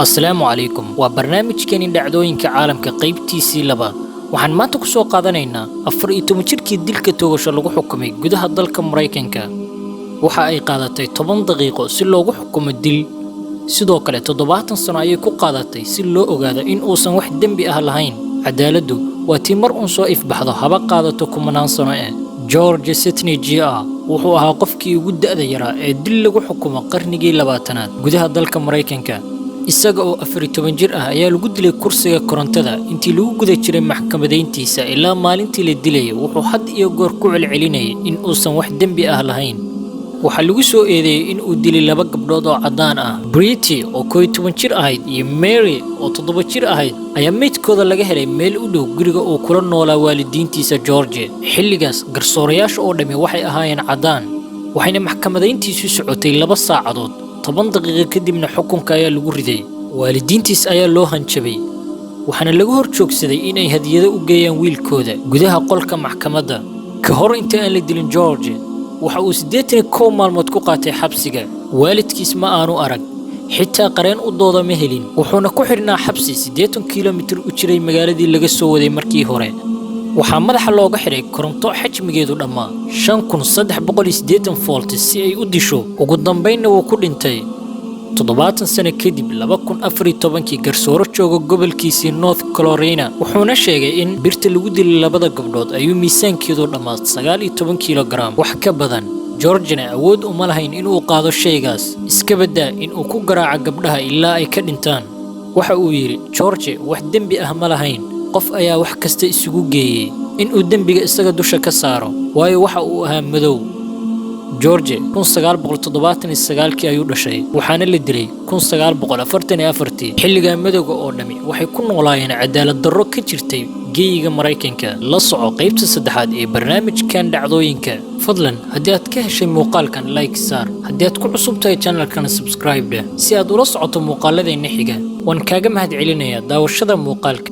Asalaamu calaykum. Waa barnaamijkeeni dhacdooyinka caalamka qaybtiisii labaad. Waxaan maanta ku soo qaadanaynaa 14 jirkii dilka toogasho lagu xukumay gudaha dalka Maraykanka. Waxa ay qaadatay 10 daqiiqo si loogu xukumo dil. Sidoo kale 70 sano ayay ku qaadatay si loo ogaado in uusan wax dembi ah lahayn. Cadaaladdu waa tii mar uun soo ifbaxdo, haba qaadato kumanaan sano. George Stinney Jr. wuxuu ahaa qofkii ugu da'da yaraa ee dil lagu xukumo qarnigii 20aad gudaha dalka Maraykanka. Isaga oo 14 jir ah ayaa lagu dilay kursiga korontada. Intii lagu guda jiray maxkamadayntiisa ilaa maalintii la dilayay, wuxuu had iyo goor ku celcelinayay in uusan wax dembi ah lahayn. Waxaa lagu soo eedeeyey in uu dilay laba gabdhood oo caddaan ah. Britti oo 11 jir ahayd iyo Mary oo 7 jir ahayd ayaa meydkooda laga helay meel u dhow guriga uu kula noolaa waalidiintiisa George. Xilligaas garsoorayaasha oo dhammi waxay ahaayeen caddaan, waxayna maxkamadayntiisu socotay 2 saacadood. 10 daqiiqo kadibna xukunka ayaa lagu riday. Waalidiintiis ayaa loo hanjabay, waxaana laga hor joogsaday inay hadiyado u geeyaan wiilkooda gudaha qolka maxkamadda. Ka hor inta aan la dilin, George waxa uu 81 maalmood ku qaatay xabsiga. Waalidkiis ma aanu arag, xitaa qareen u dooda ma helin, wuxuuna ku xidhnaa xabsi 80 kilomitir u jiray magaaladii laga soo waday markii hore. Waxaa madaxa looga xidhay koronto xajmigeedu dhammaa 5380 volt si ay u disho. Ugu dambaynna wuu ku dhintay 70 sano kadib, 2014-kii, garsooro jooga gobolkiisii North Carolina, wuxuuna sheegay in birta lagu dilay labada gabdhood ayuu miisaankeedu dhammaa 19 kilogaram wax ka badan. Georgina awood uma lahayn inuu qaado shaygaas, iska baddaa inuu ku garaaco gabdhaha ilaa ay ka dhintaan. Waxa uu yidhi, "George wax dembi ah ma lahayn. Qof ayaa wax kasta isugu geeyey inuu dembiga isaga dusha ka saaro, waayo waxa uu ahaa madow." George 1979-kii ayuu dhashay, waxaana la dilay 1944-ii. Xilligaa madowga oo dhammi waxay ku noolaayeen cadaalad darro ka jirtay geyiga Maraykanka. La soco qaybta saddexaad ee barnaamijkan dhacdooyinka. Fadlan, haddii aad ka heshay muuqaalkan, like saar. Haddii aad ku cusub tahay channelkana, subscribe dheh si aad ula socoto muuqaaladeenna xiga. Waan kaaga mahadcelinayaa daawashada muuqaalka.